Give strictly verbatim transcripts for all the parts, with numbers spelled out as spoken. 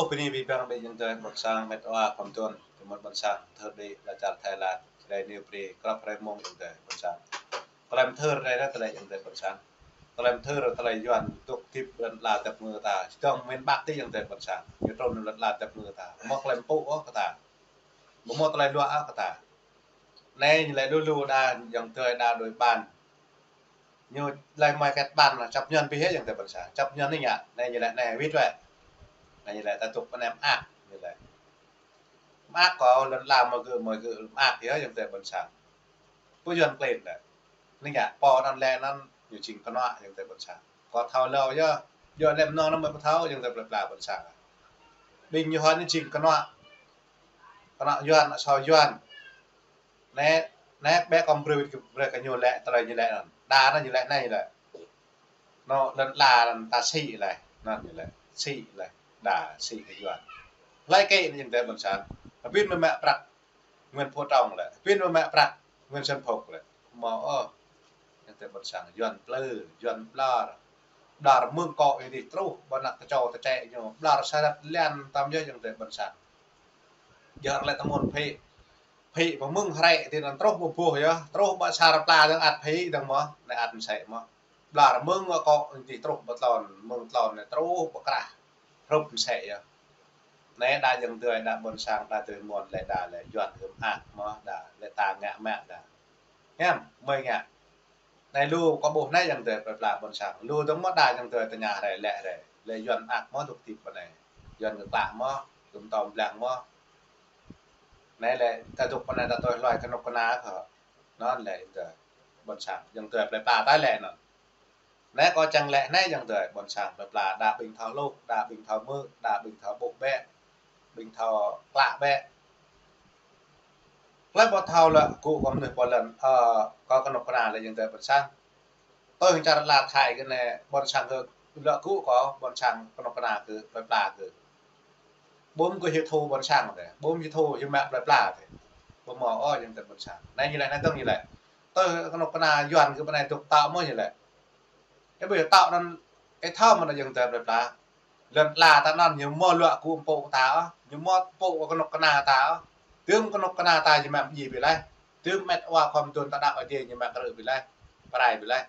Bơni abih bang ƀing ayŏng adơi ƀôn sang, met wa khŏm tŭ, tơmŭt ƀôn sang, thơ đĭ, lŏn čar Thái Lan, čơđai ñu brơi, krăp hrơi mông ayŏng adơi ƀôn sang. Tơlơi mơthưr rai rai tơlơi ayŏng adơi ƀôn sang. Tơlơi mơthưr tơlơi Yuan dŏ hơdip lŏn ala tơpơngư ta. Čơdơ̆ng mơ̆n ƀă tui ayŏng adơi ƀôn sang. Ñu trŭn lŏn ala tơpơngư ta. Mơ̆ tơlơi pơpŭ ôh kơ ta. Mơ̆ mơ̆ tơlơi luă ôh kơ ta. Anai ñu lĕ lu lu đa ayŏng adơi đa đôi bàn. Ñu lĕ mơi kĕt bàn čăp ñăn bih ayŏng adơi ƀôn sang. Čăp ñăn anai ngă. Anai ñu lĕ anai wĭt wĕ. Anai ñu lĕ ta dŏ pơ anai mơak. Ñu lĕ mơak kơ lŏn ala mơ̆ gơ̆ mơ̆ gơ̆ mơak yơh ayŏng adơi ƀôn sang. Pô Yuan klin lĕ. Anai ngă pô anŭn lĕ anŭn ñu jing kơnuă ayŏng adơi ƀôn sang. Kơ thâo lâo yơh. Yua lĕ mơnơ̆ng anŭn mơ̆ pơthâo ayŏng adơi plơi pla ƀôn sang. Ƀing ñu hŏ ñu jing kơnuă. Kơnuă Yuan, asâo Yuan. Anai, anai ƀĕ kơ brơi, brơi kơ ñu lĕ, tơlơi ñu lĕ anŭn. Đa anŭn ñu lĕ, anai ñu lĕ. Anŭn lŏn ala anŭn ta sĭ lĕ, anŭn ñu lĕ. Sĭ lĕ. Đa sĭ kơ Yuan. Hlơi kĕ anŭn ayŏng adơi ƀôn sang. Hơbĭn mơ̆ mă prăk Nguyễn Phú Trọng lĕ. Hơbĭn mơ̆ mă prăk Nguyễn Xuân Phúc lĕ. Mơ̆ ôh. Ayŏng adơi ƀôn sang Yuan plư, Yuan ƀlŏr. Ƀlŏr mơ̆ng kơ ih dih truh, ƀơi anăp tơčô tơčĕ ñu. Ƀlŏr sa rơ̆t lăn tơm yơh ayŏng adơi ƀôn sang. Yua lĕ tơmŭn phĭ. Phĭ pơ mơ̆ng hrĕ ti anŭn truh pơ boh yơh. Truh ƀơi sa rơpla dơ̆ng ăt phĭ dơ̆ng mơ̆. Anai ăt mơsĕ mơ̆. Ƀlŏr mơ̆ng kơ ih dih truh pơ tlôn, mơ̆ng tlôn anai truh pơ krah. Hrup mơsĕ yơh. Anai đa ayŏng adơi, đa ƀôn sang, đa tơmŭn lĕ đa lĕ Yuan gơ̆ mơak mơ̆ đa, lĕ ta ngă mă đa. Hiam, mơi ngă. Anai lu kơ ƀuh anai ayŏng adơi plơi pla ƀôn sang. Lu dơ̆ng mơ̆ đa ayŏng adơi tơña rai lĕ rai. Lĕ Yuan mơak mơ̆ dŏ hơdip pơ anai. Yuan gơ̆ klă mơ̆, gơ̆ mơtô mơblang mơ̆. Anai lĕ ta dŏ pơ anai ta tui hloi kơnuk kơna kơ. Anŭn lĕ ayŏng adơi ƀôn sang. Ayŏng adơi plơi pla ta lĕ anŭn. Anai kâo čang lĕ anai ayŏng adơi ƀôn sang plơi pla đa ƀing thâo hluh, đa ƀing thâo hmư̆, đa ƀing thâo ƀuh bĕ, ƀing thâo klă bĕ. Hlơi ƀu thâo lĕ gŭ kơ mơnuih pô lŏn, ơ, kơ kơnuk kơna lĕ ayŏng adơi ƀôn sang. Tui hăng čar ala Thái kơ anai ƀôn sang kơ lĕ gŭ kơ ƀôn sang kơnuk kơna kơ plơi pla kơ. Ƀu mơ̆ kơ hiu thu ƀôn sang tĕ, ƀu mơ̆ hiu thu hiu mă plơi pla tĕ. Ƀu mơ̆ ôh ayŏng adơi ƀôn sang. Anai ñu lĕ, anai tơ̆ng ñu lĕ. Tui kơnuk kơna Yuan kơ pơ anai dŏ tŏ mơ̆ ñu lĕ. Ơ, ƀơi tŏ anŭn, ơ, thâo mơ̆ ayŏng adơi plơi pla. Lŏn ala ta anŭn ñu mơ̆ luă gŭ pơpŭ ta ôh, ñu mơ̆ pơpŭ kơnuk kơna ta ôh. Tơm kơnuk kơna ta ñu mă mơji ƀiă laih. Tơm met wa khŏm tŭ ta đaŏ Ơi Adai ñu mă krư̆ ƀiă laih. Pơrai ƀiă laih.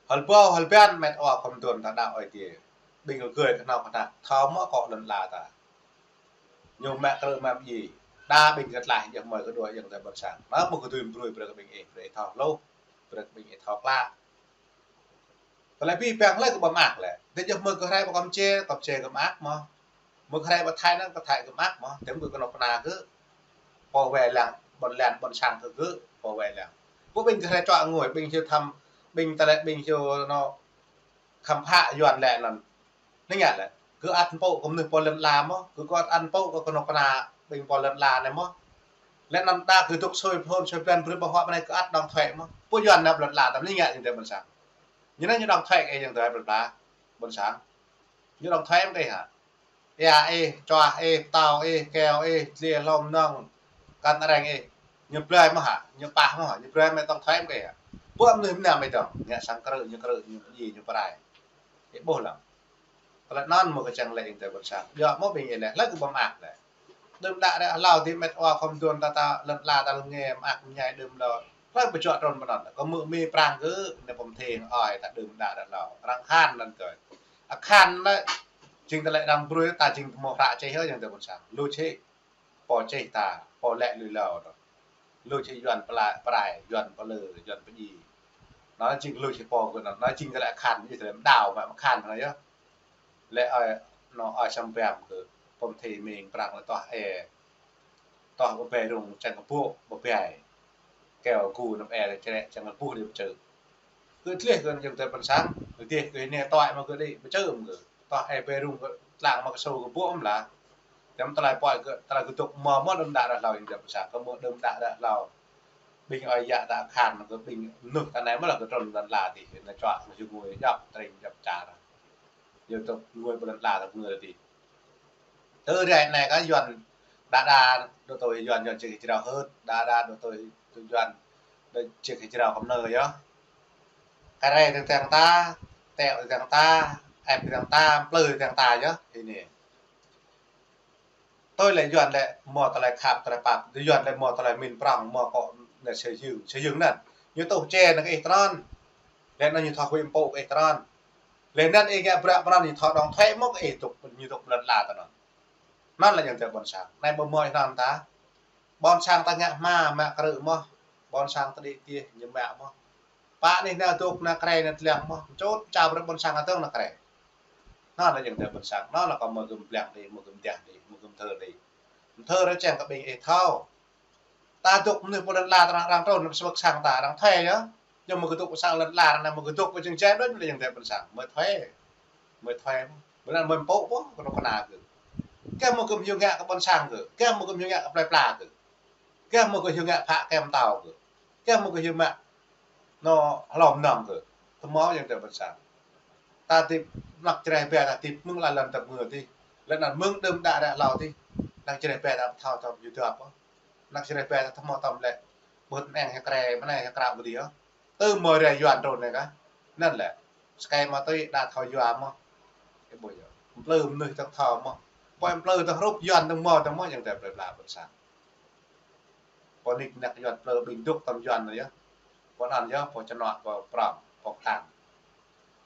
Hơl ƀâo, hơl ƀiă met wa khŏm tŭ ta đaŏ Ơi Adai. Ƀing gơ̆ gơ̆ kơnuk kơna thâo mơ̆ kơ lŏn ala ta. Ñu mă krư̆ mă mơji. Đa ƀing gơ̆ tlaih yơh mơi kơ đuaĭ ayŏng adơi ƀôn sang. Mơ̆ mơ̆ kơ tui brơi brơi kơ ƀing ih, brơi thâo hluh, brơi kơ ƀing ih thâo klă. Tơlơi abih bang lĕ kơ ƀu mơak lĕ. Tơdah mơ̆ kơ hrĕ ƀơi Kampuchia, Kampuchia kơ mơak mơ̆. Mơ̆ kơ hrĕ ƀơi Thái anŭn kơ Thái kơ mơak mơ̆. Tơm kơ kơnuk kơna kơ. Pô wai lăng, ƀôn lan, ƀôn sang kơ kơ, pô wai lăng. Ƀu ƀing kơ hrĕ čuă ngui, ƀing hiu thăm, ƀing tơlơi, ƀing hiu anŭn khăm phă Yuan lĕ anŭn. Anai ngă lĕ. Kơ ăt pơpŭ kơ mơnuih pô lŏn ala mơ̆, kơ ăt pơpŭ kơ kơnuk kơna ƀing pô lŏn ala anai mơ̆. Lĕ anŭn đa kơ dŏ sui phôn, sui blan brơi ƀơ̆ng huă pơ anai kơ ăt đóng thuế mơ̆. Pô Yuan nao plơi pla tơm anai ngă ayŏng adơi ƀôn sang. Ñu anai ñu đóng thuế kơ ayŏng adơi plơi pla ƀôn sang. Ñu đóng thuế mơ̆ kơ hă. Ia ih, čuah ih, pơtâo ih, keo ih, dli hlom nong, kăn areng ih. Ñu brơi mơ̆ hă, ñu pah mơ̆ hă, ñu brơi mơ̆ đóng thuế mơ̆ kơ hă. Pô mơnuih mơnam ih dơ̆ng, ngă sang krư̆, ñu krư̆, ñu pơji, ñu pơrai. Ih ƀuh lăng. Tơlơi anŭn mơ̆ kơ čang lĕ ayŏng adơi ƀôn sang. Yua mơ̆ ƀing ih lĕ, hlơi kơ ƀu mơak lĕ. Đưm đă đă hlâo dih met wa khŏm tŭ ta ta lŏn ala ta lăng ngă mơak mơñai đưm đă. Hlơi pơčuă trŭn pơ anŭn. Kơ mơ̆ Mi Prang kơ, anai pơm thê ơi ta đưm đă đă hlâo. Arăng khan anŭn kơ. Akhan anai, jing tơlơi arăng brơi ta jing tơmô hră čih hơi ayŏng adơi ƀôn sang. Lu čih, pô čih ta, pô lĕ lui hlâo đôč. Lu čih Yuan pơrai, Yuan pơlư, Yuan pơji. Anŭn jing lu čih pô kơ anŭn, anŭn jing tơlơi akhan, jing tơlơi mơdao mă akhan anŭn yơh. Lĕ ơi, anŭn ơi Sam Bam kơ, pơm thê Mi Prang lĕ tuah ê, tuah ƀơ ƀai rŭng čang kơ ƀuh, ƀơ ƀai. Keo gŭ anăp ê lĕ črĕ čang kơ ƀuh đĭ pơčơ̆. Kơ tleh kơ ayŏng adơi ƀôn sang, kơ tleh kơ anai tuai mơ̆ kơ đĭ pơčơ̆ mơ̆ kơ. Tuah ê ƀai rŭng kơ tlang mơ̆ kơ sô kơ ƀuh mơ̆ lah. Tơm tơlơi pơai kơ, tơlơi kơ dŏ mơ̆ mơ̆ đưm đă đă hlâo ayŏng adơi ƀôn sang, kơ mơ̆ đưm đă đă hlâo. Ƀing ơi yă ta akhan mơ̆ kơ ƀing mơnuih ta anai mơ̆ lah kơ trŭn lŏn ala dih, anai čuă mơ̆ jing ngui djŏp, tring djŏp čar. Yua tŭ ngui pơ lŏn ala ta ngui dih. Tơ rai anai kơ Yuan đa đa, dŏ tui Yuan, Yuan čih kơ jrao hơ̆t, đa đa dŏ tui, tui Yuan, dŏ čih kơ jrao kơm nơ yơh. Kơ rai tơ̆ng tơ̆ng ta, teo tơ̆ng tơ̆ng ta, ĕp kiăng ta, plư kiăng ta yơh, ih anai. Tui lĕ Yuan lĕ hmâo tơlơi khăp, tơlơi pap, Yuan lĕ hmâo tơlơi min prong, hmâo kơ anai xây dựng, xây dựng anŭn. Ñu tuh čê anŭn kơ ih tơnăn. Lĕ anŭn ñu thâo huĭ pô kơ ih tơnăn. Lĕ anŭn ih ngă bruă pơnăn ñu thâo đóng thuế mơ̆ kơ ih dŏ, ñu dŏ lŏn ala tơnăn. Anŭn lĕ ayŏng adơi ƀôn sang. Anai ƀu hmâo ih anŭn ta. Ƀôn sang ta ngă hma, mă krư̆ mơ̆n. Ƀôn sang ta đĭ tih, ñu mă mơ̆n. Pă anih nao dŏ, nao krĕ, nao tơlăng mơ̆n. Čut čao brơi ƀôn sang ta dŏ nao krĕ. Anŭn lĕ ayŏng adơi ƀôn sang. Anŭn lĕ kâo mơ̆ gum blang đĭ, mơ̆ gum dah đĭ, mơ̆ gum thơ đĭ. Mơ̆ thơ ră čang kơ ƀing ih thâo. Ta dŏ mơnuih pơ lŏn ala ta arăng, arăng trŭn, arăng sơwơ̆k sang ta, arăng thuê yơh. Ñu mơ̆ kơ dŏ pơ sang lŏn ala, arăng mơ̆ kơ dŏ pơ jing jai đôč lĕ ayŏng adơi ƀôn sang. Mơ̆ thuê. Mơ̆ thuê. Bơnăn mơ̆ pô pô, kơ anŏ kơna kơ. Kơ mơ̆ gum hyu ngă kơ ƀôn sang kơ. Kơ mơ̆ gum hyu ngă kơ plơi pla kơ. Kơ mơ̆ kơ hyu ngă phă kơ mơtao kơ. Kơ mơ̆ kơ hyu mă anŏ hlŏm nŏng kơ. Tơhmâo ayŏng adơi ƀôn sang. Ta hơdip anăp Jrai ƀe ta hơdip mơ̆ng lŏn ta mơ̆ tih. Lĕ anŭn mơ̆ng đưm đă đă hlâo tih. Anăp Jrai ƀe ta thâo tơm yua dŏp. Anăp Jrai ƀe ta tơhmâo tơm lĕ. Ƀuh mơnăng hơkrĕ, mơnăng hơkră ƀu dih yơh. Tơm mơ̆ rai Yuan trŭn anai kah. Anŭn lĕ. Skai mơ̆ tui đa thâo yua mơ̆n. Ih ƀuh yơh. Plư mơnuih tơ̆ng thâo mơ̆n. Pô plư tơ̆ng hrup Yuan tơ̆ng mơ̆ tơ̆ng mơ̆ ayŏng adơi plơi pla ƀôn sang. Pô nik năk Yuan plư ƀing dŏ tơ̆ng Yuan anŭn yơh. Pô anŭn yơh, pô čơnŏ, pô prong, pô kơtang.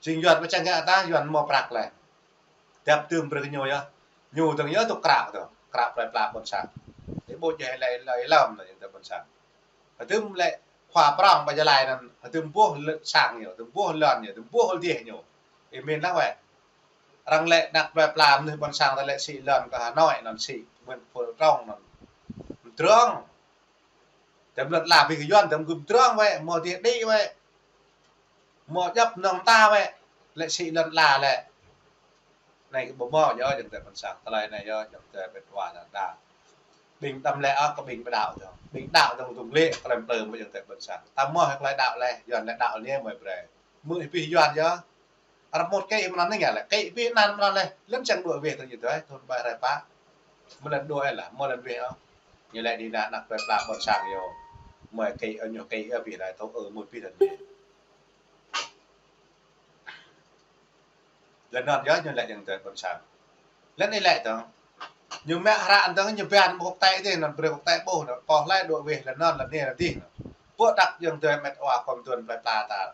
Jing Yuan pơčang ngă ta, Yuan hmâo prăk lĕ. Dăp tơ̆m brơi kơ ñu yơh. Ñu tơ̆ng yơh dŏ krăp tơ̆ng. Krăp plơi pla ƀôn sang. Ih ƀuh jĕ lĕ lơi lăm anŭn ayŏng adơi ƀôn sang. Hơdôm lĕ khua prong ƀơi Gia Lai anŭn, hơdôm ƀuh lŏn sang ñu, hơdôm ƀuh lŏn ñu, hơdôm ƀuh ôl dih ñu. Ih min lăng wĕ. Arăng lĕ anăp plơi pla mơnuih ƀôn sang ta lĕ sĭ lŏn kơ Hà Nội anŭn sĭ, mơ̆n pơ trong anŭn. Mơdrŏng. Tơm lŏn ala ƀing Yuan tơm gum mơdrŏng wĕ, hmâo dih đĭ wĕ. Hmâo djŏp nŏng ta wĕ, lĕ sĭ lŏn ala lĕ. Anai kơ ƀu hmâo yơh ayŏng adơi ƀôn sang, tơlơi anai yơh ayŏng adơi ƀĕt wa đa đa. Ƀing đăm lĕ ôh kơ ƀing pơđao yơh. Ƀing đao yơh tŭ lĕ, kơ lăm plơm ayŏng adơi ƀôn sang. Ta hmâo hơk lơi đao lĕ, Yuan lĕ đao anai mơ̆ brơi. Mơ̆ ih pih Yuan yơh. Arăng mŭt kơ ih mơnăn anai ngă lĕ, kơ ih pih anăn mơnăn lĕ, lăm čang đuaĭ wĕh tơ̆ng yua dơi, thun ƀai rai pă. Mơ̆ lăm đuaĭ lĕ, mơ̆ lăm wĕh ôh. Ñu lĕ đĭ anăp plơi pla ƀôn sang yơh. Mơ̆ kơ ih, ñu kơ ih pih rai tŭ, ơ, mŭt pih rai. Lĕ anŭn yơh ñu lĕ ayŏng adơi ƀôn sang. Lĕ anai lĕ tơ̆ng. Ñu mă hră tơ̆ng ñu ban ƀu kơ tĕ dih, anŭn brơi kơ tĕ ƀuh, anŭn pô hlơi đuaĭ wĕh lĕ anŭn lĕ anai lĕ dih. Pô đăp ayŏng adơi met wa khŏm tuan plơi pla ta.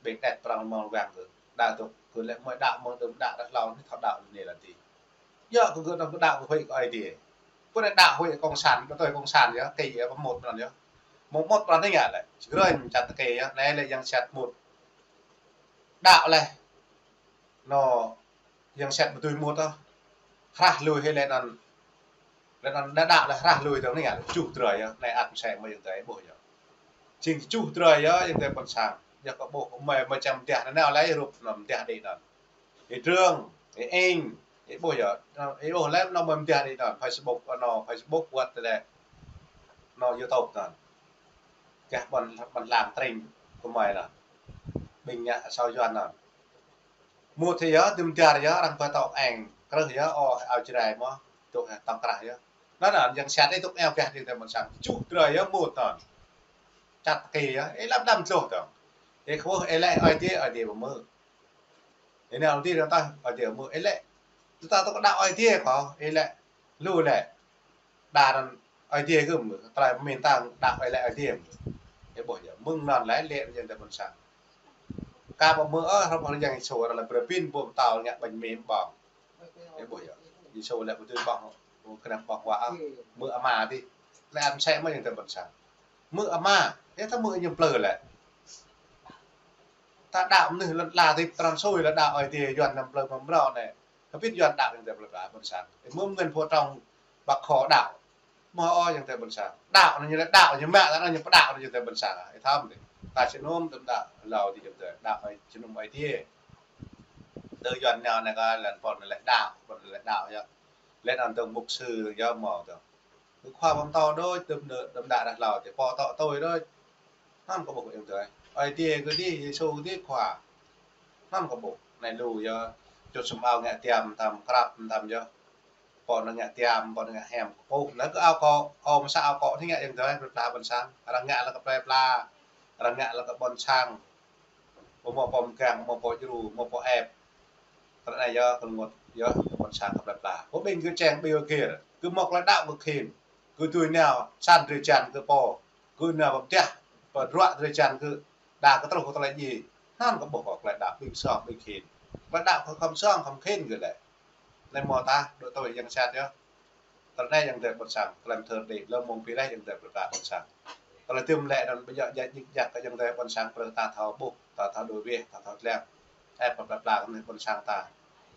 Ƀing đet prong mơ̆ng wang kơ. Đa dŏ kơ lĕ mơ̆ đao mơ̆ng đưm đă đă hlâo anai thâo đao anai lĕ dih. Yơh kơ gơ̆ anŭn kơ đao kơ huĭ kơ Ơi Adai. Pô anai đao huĭ kông sản, ƀu tui kông sản yơh, kơ yơh pơmŭt anŭn yơh. Mơ̆ mŭt pran anai ngă lĕ. Čơgrơi čăt kơ yơh, anai lĕ yang sat mŭt. Đao lĕ. Anŏ, yang sat ƀu dưi mŭt ôh. Hrah lui hĭ lĕ anŭn. Lĕ anŭn đa đao lĕ hrah lui tơ̆ng anai ngă lĕ. Čuh drơi yơh, anai ăt mơsĕ mơ̆ ayŏng adơi ƀuh yơh. Jing čuh drơi yơh ayŏng adơi ƀôn sang. Yơh kơ ƀuh mơ̆ mơ̆ čang mơdah anŭn nao lĕ rup anŭn mơdah đĭ anŭn. Ih Trương, ih Ing, ih ƀuh yơh, ih ƀuh lĕ anŭn mơ̆ mơdah đĭ anŭn, Facebook, anŏ, Facebook wơ̆t lĕ, anŏ YouTube anŭn. Gah ƀôn, ƀôn lan tring kơ mơi anŭn. Ƀing ngă asâo Yuan anŭn. Mŭt hĭ yơh, đưm dar yơh, arăng pơtŏ eng, krưh yơh, ôh, ao Jrai mơ̆, dŏ hĕ tŏng krah yơh. Anŭn anŭn, yang sat ih dŏ eo gah đĭ tơ ƀôn sang, čuh drơi yơh, mŭt anŭn. Čăt kơ yơh, ih lăm đăm tluh tơ̆ng. Ih kơ ƀuh, ih lĕ Ơi Adai, Ơi Adai ƀu mơ̆. Ih nao ti dong tah, Ơi Adai mơ̆, ih lĕ. Tơdah tŭ kơ đao Ơi Adai kơ, ih lĕ. Lu lĕ. Đa anŭn Ơi Adai kơ mơ̆, tơlơi pơmĭn ta đao ih lĕ Ơi Adai mơ̆. Ih ƀuh yơh, mơ̆ng anŭn lĕ, lĕ ayŏng adơi ƀôn sang. Kơ ƀu mơ̆ ôh, hrŏm hăng yang Yêsu, arăng lĕ brơi pin ƀô̆ pơtao ngă ƀañ mĭn ƀơ̆ng. Ih ƀuh yơh. Yêsu lĕ ƀu dưi ƀơ̆ng, ƀu kơnang ƀơ̆ng wa ôh. Mơ̆ Ama dih. Lĕ ăt mơsĕ mơ̆ ayŏng adơi ƀôn sang. Mơ̆ Ama, ih ta mơ̆ ñu plư lĕ. Ta đao mơnuih lŏn ala dih pran sui lĕ đao Ơi Adai Yuan anăm plư mơ̆ mrâo anai. Hơbĭt Yuan đao ayŏng adơi plư pla ƀôn sang. Ih mơ̆ ngăn phô trong băk khô đao. Mơ̆ ôh ayŏng adơi ƀôn sang. Đao anŭn ñu lĕ đao, ñu mă ta anŭn ñu pơđao anŭn ayŏng adơi ƀôn sang. Ih thâo mơ̆ dih. Ta jơnum tơm đao, hlâo dih ayŏng adơi. Đao ơi jơnum Ơi Adai. Tơ Yuan nao anai kơ lĕ pô anai lĕ đao, pô anai lĕ đao yơh. Lĕ anŭn tơ̆ng mục sư yơh mơ̆ tơ̆ng. Khua pơtao đôč, tơm đơ-, đơm đă đă hlâo, tơ̆ pô tŏ tui đôč. Anŭn kơ ƀuh ayŏng adơi. Ơi Adai kơ dih, Yêsu kơ dih khua. Anŭn kơ ƀuh. Anai lu yơh. Čut sum ao ngă tiam, tam krăp, tam yơh. Pô anŭn ngă tiam, pô anŭn ngă hiam. Kơ ƀuh, anai kơ ao kŏ, ao mơsa ao kŏ anai ngă ayŏng adơi, plơi pla ƀôn sang. Arăng ngă lĕ kơ plơi pla. Arăng ngă lĕ kơ ƀôn sang. Mơ̆ mơ̆ pô mơgang, mơ̆ pô djru, mơ̆ pô ĕp. Tơlơi anai yơh, kơ rơngot yơh, kơ ƀôn sang kơ plơi pla. Pô ƀing gơ̆ čeng ƀing gơ̆ khĭn. Gơ̆ mơ̆ tơlơi đaŏ gơ̆ khĭn. Gơ̆ tui nao san drơi jăn gơ̆ pô. Gơ̆ nao pơdah, pơdruă drơi jăn gơ̆. Đa kơ truh kơ tơlơi djai. Anŭn kơ ƀuh kơ tơlơi đaŏ ƀing song ƀing khĭn. Tơlơi đaŏ kơ khŏm song khŏm khĭn gơ̆ lĕ. Anai mơ̆ ta, dŏ tui yang sat yơh. Tơlơi anai ayŏng adơi ƀôn sang, tơlơi mơthơr đĭ, lơ̆m mơ̆ng pi laih ayŏng adơi plơi pla ƀôn sang. Tơlơi tơm lĕ anŭn ƀu djơ̆ jik jak kơ ayŏng adơi ƀôn sang, brơi ta thâo ƀuh, ta thâo đuaĭ wĕh, ta thâo lăng. Ơ, plơi pla kơ anai ƀôn sang ta.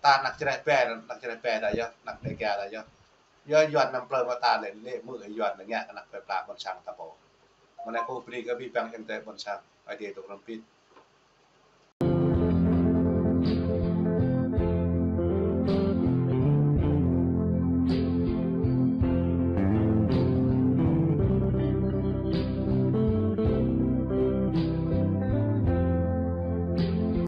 Ta anăk Jrai pĕ, anăk Jrai pĕ ta yơh, anăk Dêga ta yơh. Yua Yuan năm plơi mơ̆ ta lĕ, lĕ mơ̆ Yuan lĕ ngă kơ anăk plơi pla ƀôn sang ta pô. Mơ̆ng anai kơ bơni kơ abih bang ayŏng adơi ƀôn sang, Ơi Adai dŏ hrŏm hơbĭt.